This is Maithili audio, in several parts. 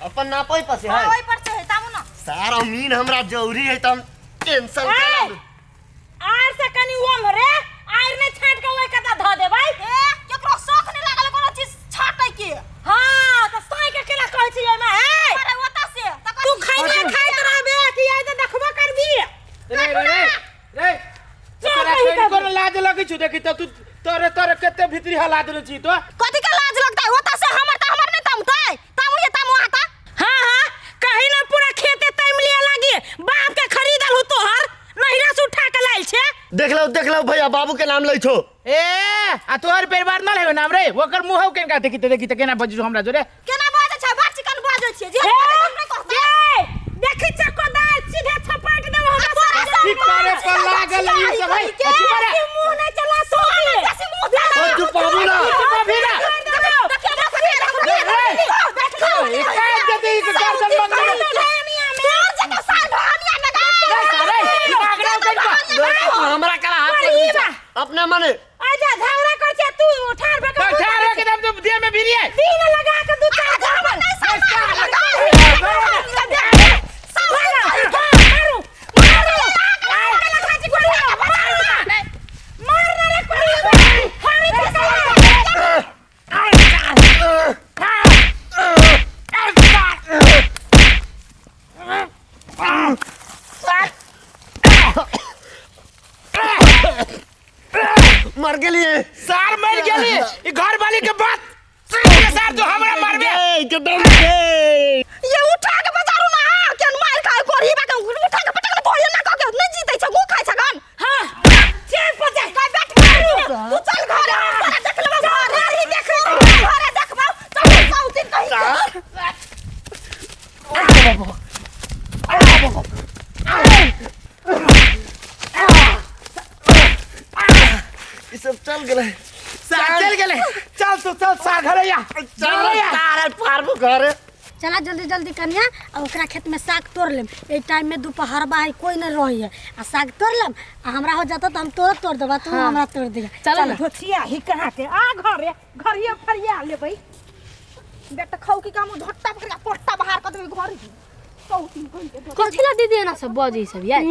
अपन नापै पर से हां है ओइ पर से है तामू ना। सारा मीन हमरा जरूरी है त हम टेंशन ए! कर लेलु। आर से कनी ओम रे आर ने छाट के ओइ कता ध देबै। ए, केकरो शौक नहीं लागल कोनो चीज छाटै के। हां त साई के केला कहै छी एमे है। अरे ओता से त तू खैना खाइत रहबे कि आइ त देखबो करबी? रे रे रे रे, चल तोरा कही कहीं कभी। कोनो लाज लगै छौ? देखी त तू तोरे तोरे कते भीतरी हला देने छी तो। कथी के लाज लगतै? ओता से हमर त हमर नहीं तामतै, तामू ये तामू आता। हां हां कहीं ना पूरा खेते ताम लिया लागी, बाप के खरीदल हो तोहर नहिरा से उठा के लाइल छे। देख लो देख लो भैया, बाबू के नाम लै छो। ए आ तोहर परिवार न लेबे नाम रे, ओकर मुंह केनका देखी त देखी त केना बजै छौ हमरा जोरे? केना बाजै छै? बात चिकन बाजै छै जे ए, बाजै छै, नहि कहतै। ए, देखी चक्को दाल सीधे छपाट देब हमरा। तोरा सब की करे पर लागल ई सब है? के चुप रे। मुंह नहीं चला सोती। बेसी मुंह चला। ओ चुप बाबू ना। चुप अभी ना। रे रे, ए काट देते ई के गर्दन बंद कर। तोर जका साल ढोनिया में गा। रे दिमाग ना कइका। देख तू हमरा कला हाथ लगबै छौ अपने मने। आजा झगड़ा कर छे तू ठार भे के। ठार हो के दम तो देह में भिरी है। दिन लगा के दू चार झामर। मारू मारू मार ना रे कोई हारी के मर गेलिए। सार मर गेली ई घर वाली के बात सुन के सार तू हमरा मारबे। ए, के दम रे। ये उठा के बजारू ना केन मार खाय कोरी बा के उठा के पटक धोए ना क के नहीं जीतै छै, गु खाय छै गन। हां चल पजा गाय बैठ मारू, तू चल घर, हम तोरा देख लेबौ घर ही देख लेबौ, घरे देखबौ चल सौतीन कहि के। ई सब चल गेलै। सार चल गेले, चल तू चल सार घरे या। चल तारे फारबू घरे। चला जल्दी जल्दी कनिया आ ओकरा खेत में साग तोड़ लेम। ए टाइम में दोपहरबा है, कोई नहीं रही है, आ साग तोड़ लेम आ हमरा हो जाता तो हम तोरा तोड़ देबा, तू हमरा तोड़ दिया। चल धोथिया ही कहाँ के आ घरे घरिए फरिया लेबै। बेटा खाऊ की काम झट्टा पकड़ के पट्टा बाहर कर देबे घर ही सौतीन कहि के। कथी ला दीदी एना सब बजै सब यार?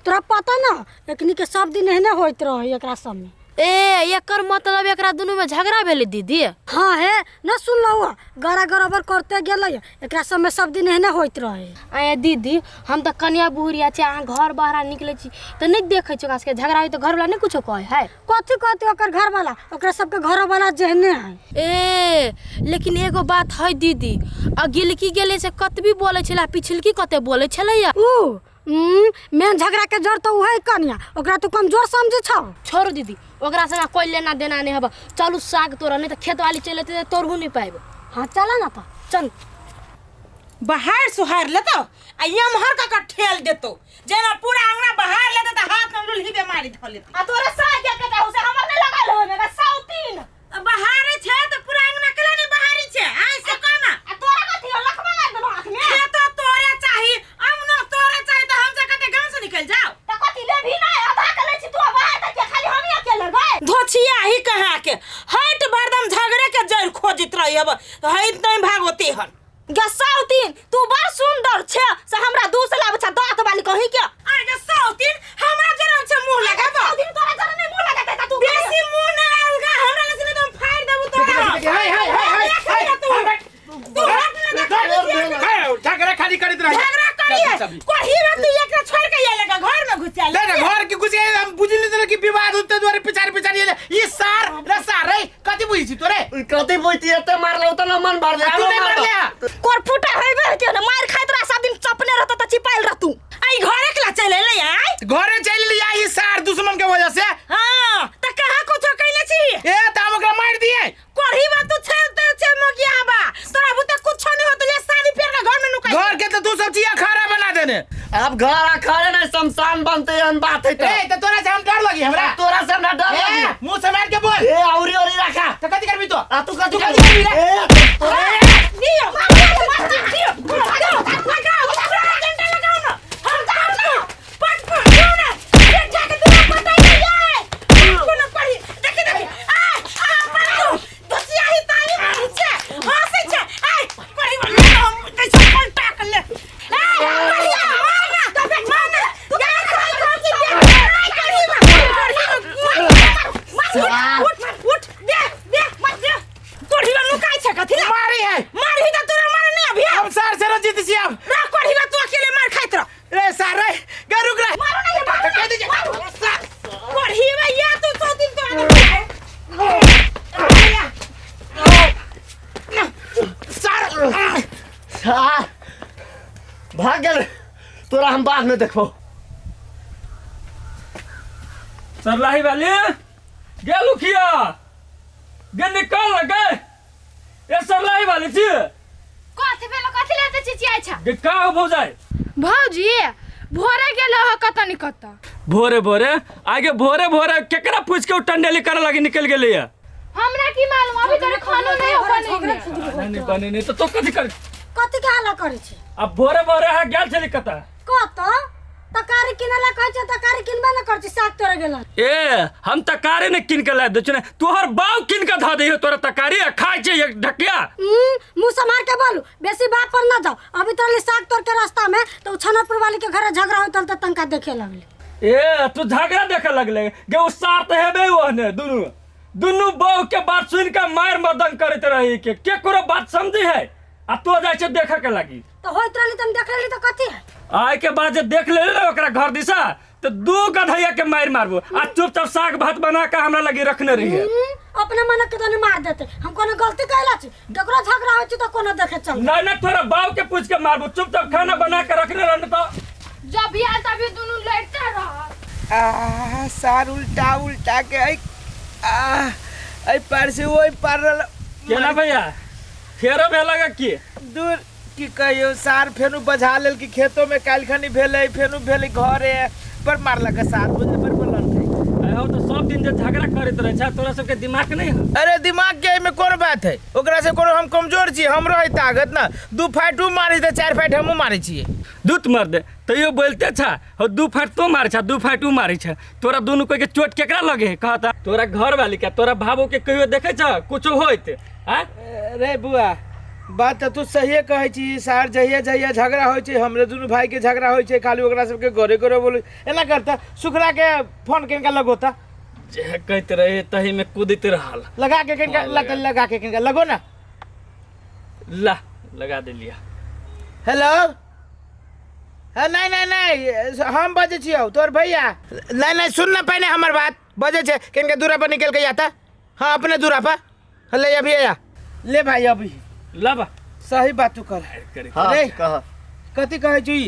तोरा पता ना एकनी के सब दिन एहने होइत रहे एकरा सब में। ए एकर मतलब एकरा दुनू में झगड़ा भेलै दीदी? हाँ हे न सुनलहुँ, गरा गराबर करते गेलै, एकरा सब में सब दिन एहने होइत रहे। आय दीदी हम तऽ कनिया बहुरिया छी, अहाँ घर बहरा निकलै छी तऽ नहि देखै छी ओकरा सबके झगड़ा होइ तऽ घरवला नहि कुछो कहै है? कथी कहते ओकर घरवाला, ओकरा सबके घरवाला जेहने है। ए लेकिन एगो बात है दीदी, अगिलकी गेलै से कतबी बोलै छलै आ पिछलकी कते बोलै छलैया। ऊ मेन झगड़ा के जड़ तो उहे कनिया, ओकरा तू कमजोर समझे छौ। छोड़ू दीदी ओकरा से कोई लेना देना नहीं हब, चलू साग तोड़, नहीं तो खेत वाली चले तो तोड़हू नहीं पाएब। हाँ चला ना तो चल। बाहर सुहार लेतो आ यमहर का ठेल देतो, जेना पूरा अंगना बाहर लेते त हाथ में लुल्ही बेमारी ध लेते। आ तोरा साग के कटा हो से हमर नहीं लगल हो मेरा सौतीन। बाहर छे त पूरा अंगना केला नहीं बाहरी छे आइ से कोना? आ तोरा कथी हो लखमा मार देलो हाथ में? खेत तोरे चाही अंगना तोरे चाही त हम से कते गांव से निकल जाओ। त कथी लेभी ना आधा के लै छी तू बाहर त के खाली हम ही अकेले गए। धोछिया ही कहाँ के हट बरदम झगड़े के जड़ खोजित रही अब हट नहीं भागोती हन। गे सौतीन तू बड़ सुंदर छे से हमरा दूस लाब छा दांत वाली कहीं के। आ गे सौतीन हमरा जरन से मुंह लगाबो। सौतीन तोरा जरन नहीं मुंह लगाते त तू बेसी मुंह नहीं अलगा हमरा लसे नहीं तुम फाड़ देबू तोरा। हाय हाय हाय हाय देख लिया तू। तू हट ना देख हाय, झगड़ा खाली करैत रही। झगड़ा करिए कोही में तू एकरा छोड़ के आइले का घर में घुस आइले। नहीं घर के घुस आइले, हम बुझली त कि विवाद होते दुआरे पिछाड़ी पिछाड़ी आइले। ई सार रे सार रे कथी बुझी छी तोरे? कथी बुझती एते मारले त ना मन भरले। तू नहीं मारले। कोर फूटा होइबे के ना मार खाइत रह सब दिन चपने रहतो त चिपाइल रहतू। आई घरे के ला चल एले आई। घरे चल एले आई सार दुश्मन के वजह से। हां त कहां कुछो कइले छी? ए त हम ओकरा मार दिए। कोढ़ी बा तू छे त छे मोगिया बा तोरा बुते कुछो नहीं होत ले साड़ी पेर के घर में नुका। घर के त तू सब चीज अखाड़ा बना देने। अब घर अखाड़े नहीं शमशान बनते हन बात है त। ए त तोरा से हम डर लगी हमरा। तोरा से हमरा डर लगी। ए, मुंह से मार के बोल। ए औरी औरी रखा। त कथी करबी तो? आ तू कथी तू कथी करबी रे? ए तोरा दियो दियो लगाओ पूरा डंडा लगाओ ना हम जाओ ना पट पट दियो ना ये जाके तोरा पता ही नहीं है कोनो पढ़ी देखी देखी आ आ पढ़ो दोसिया ही ताली मारी छे हंसै छे ए पढ़ी वाला हम कैसे सार। उठ उठ दे दे मत दे कोढ़ीवा नुकाइ छै कथी ला मारी है मारही त तोरा मारे नहीं अभी हम सार से रंजित छी अब रह कोढ़ीवा तू अकेले मार खाइत रह रे सार रे गे रुक रे मारू नहीं मारू कह दीजिए सार कोढ़ीवा या तू सौ दिन तोरा सार सार भाग गेल तोरा हम बाद में देखबो सरलाही वाली गे लुखिया गे निकल न गे ए सरलाही वाली छी कथी भेलो कथी ले त चिचियाइ छ गे का हो भौजाई भौजी भोरे गेल ह कत नि कत भोरे भोरे आगे भोरे भोरे केकरा पूछ के उ टंडेली करे लगी निकल गेलै है हमरा की मालूम अभी तोरे खानो नहीं हो बने नहीं नहीं बने नहीं तो तो कथी कर कथी के हल्ला करै छी अब भोरे भोरे अहाँ गेल छली कतऽ कत तकारी किनला कहै छै तकारी किनबे न करै छी साग तोड़े गेलन ए हम तकारी ने किन के ला दै छियै तोहर बाप किन के धऽ दैयो तोरा तकारी आ खाइ छै एक ढकिया मुँह सम्हार के बोलू बेसी बात पर न जाओ अभी तोरे साग तोड़ के रास्ता में तो छनतपुर वाली के घरे झगड़ा होतल त तनका देखे लगले ए तू झगड़ा देखे लगले गे उ सार तऽ हेबे ओहने दुनू दुनू बहू के बात सुन के मार मदन करैत रही के केकरो बात समझी है आ तो जाइ छै देखे के लागी तो होइत रहली त हम देख लेली त कथी है आय के बाद जे देख ले ने ओकरा घर दिशा तो दू गधैया के मार मारबो आ चुपचाप साग भात बना के हमरा लगी रखने रही है अपने मन के तनी मार देते हम कोनो गलती कैला छी केकरो झगड़ा होइ छै त कोनो देखे चल नहीं नहीं तोरा बाप के पूछ के मारबो चुपचाप खाना बना के रखने रहने तो जब भी आयल तभी दुनू लड़ते रह आ सार उल्टा उल्टा के ऐ आ ऐ पार से ओइ पार रहल केना भैया फेरो भेलक की दूर की कहियो सार फेनु बझा लेल कि खेतो में काल्हि खनी भेलै फेनु भेलै घरे पर मारलक सार बुझले पर बोलल आइ तो सब दिन जे झगड़ा करैत रहै छै तोरा सबके दिमाग नहीं है अरे दिमाग के एहिमे कोन बात है ओकरा से कोनो हम कमजोर छी हमरो है ताकत ना दू फाइट ऊ मारै छै चारि फाइट हमहूँ मारै छियै दूत मर दे तैयो बोलते छा हो दू फाइट तो मारै छा दू फाइट ऊ मारै छा तोरा दुनू कोई के चोट केकरा लगे है कहता तोरा घर वाली के तोरा भावो के कहियो देखै छ कुछो होइत आ रे बुआ बात तऽ तू सहिए कहै छी सार जहिया जहिया झगड़ा होइ छै हमरे दुनू भाई के झगड़ा होइ छै खाली ओकरा सबके घरे घरे बोलै एना करता सुखरा के फोन किनका लगोता जे कहैत रहे तही में कूदित रहल लगा के किनका लगा लगा के किनका लगो ना ला लगा देलिया हेलो हाँ, नहीं नहीं नहीं हम बजै छियौ तोहर भैया नहीं नहीं सुन ना पहिने हमर बात बजै छै किनका दूरा पर निकल के आता हाँ अपने दूरा पर ले अभी आया ले भाई अभी ला बा सही बात तू कर करे हाँ रे। कह कथी कहै छी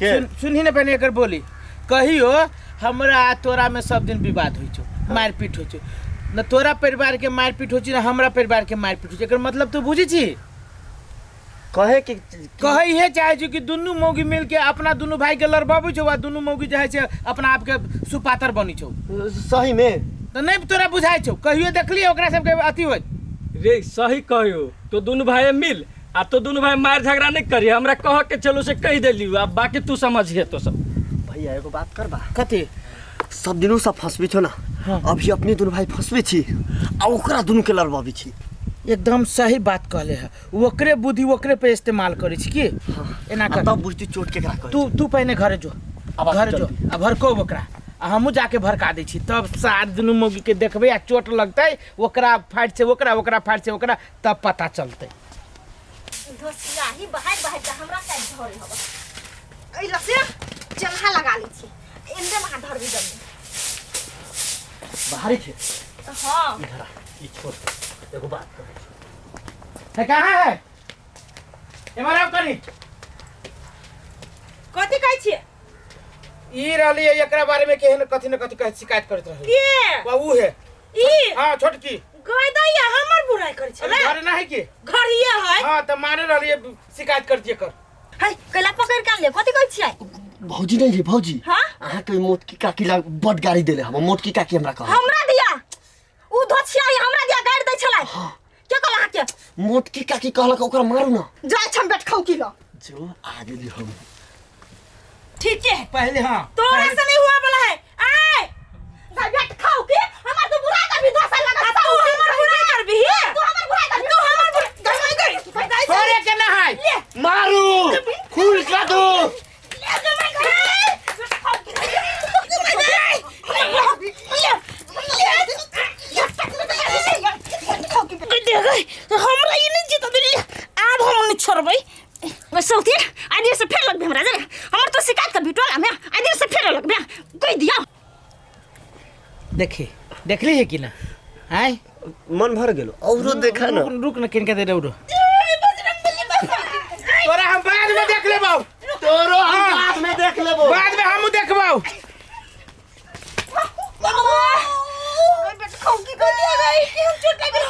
के सुनही ने पहिने एकर बोली कहियो हमरा आ तोरा में सब दिन विवाद होइ छौ मारपीट होइ छौ न तोरा परिवार के मारपीट होइ छै न हमरा परिवार के मारपीट होइ छै एकर मतलब तू बुझै छी कहे के कहै हे चाहै छी कि दुनू मौगी मिल के अपना दुनू भाई के लड़बाबै छौ आ दुनू मौगी जे है से अपना आप के सुपातर बनी छौ सही में तऽ नहि तोरा बुझाइ छौ कहियो देखलियै ओकरा सबके अथी होइत रे सही कहियो तो दुनू भाई मिल आ तो दुनू भाई मार झगड़ा नहीं करी हमरा कह के चलो से कह देली आ बाकी तू समझिए तो सब भैया एगो बात करबा कथी सब दिनों सब फंसबी छो ना अभी अपने दुनू भाई फंसबे छी आ ओकरा दुनू के लड़बाबी छी एकदम सही बात कहले है ओकरे बुद्धि ओकरे पे इस्तेमाल करै छी की एना आ कर तब बुझती चोट केकरा कहै तू तू पहिने घरे जो आब घरे जो जल्दी। आ भड़को ओकरा आ हमहूँ जाके भड़का दै छी तब सात दुनू मौगी के देखबै आ चोट लगतै ओकरा फाटि छै ओकरा ओकरा फाटि छै ओकरा तब पता चलतै धोसियाही बहाय बहाय के हमरा काट धरे हब एहि लसे चन्हा लगा लै छी एंदे महा धरबी जल्दी बाहरी थे हाँ इधर आ ई छोड़ एगो बात कहै छी है कहाँ है एम्हर आउ कनी कथी कहै छियै ई रहली है एकरा बारे में केहन कथी न कथी कहे शिकायत करैत रहली के वा ऊ है ई हाँ छोटकी गय दैया हमर बुराई करै छलै घरे ना है की घर ये है हाँ तऽ मारे रहली है शिकायत करती एकर है कैला पकड़ के आनले कथी कहै छियै भौजी नहीं है भौजी हाँ? अहाँ के मोटकी काकी ला बड गाड़ी देले हम मोटकी काकी हमरा कह हमरा दिया उ धोसियाही हमरा दिया गाड़ि दै छलै के कहला अहाँके मोटकी काकी कहलक ओकरा मारू ना जाइ छम बैठ खाउ की ल जो आ गेली हम ठीके है पहले हाँ तोरा से नहीं हुआ वाला है आय जा बैठ खाउ की हमर तू बुराई करबी दोसर लगा तू हमर बुराई करबी तू हमर बुराई करबी तू हमर बुराई गई गई गई छोड़े के ना है मारू खून का दो ले करबै सौतीन आइ दिन से फेर लगबे हमरा जरे हमर तो शिकायत कर टोला में आइ दिन से फेर लगबे कहि दिया। देखी देखली है कि ना आय मन भर गेलो औरो देखा ना। रुक रुक ना किनका दे रहो तोरा हम बाद में देख लेबौ। तोरो हम बाद में देख लेबो। बाद में हमहू देखबौ। बेटा खौकी कर दिया गई कि हम चोट लग गई।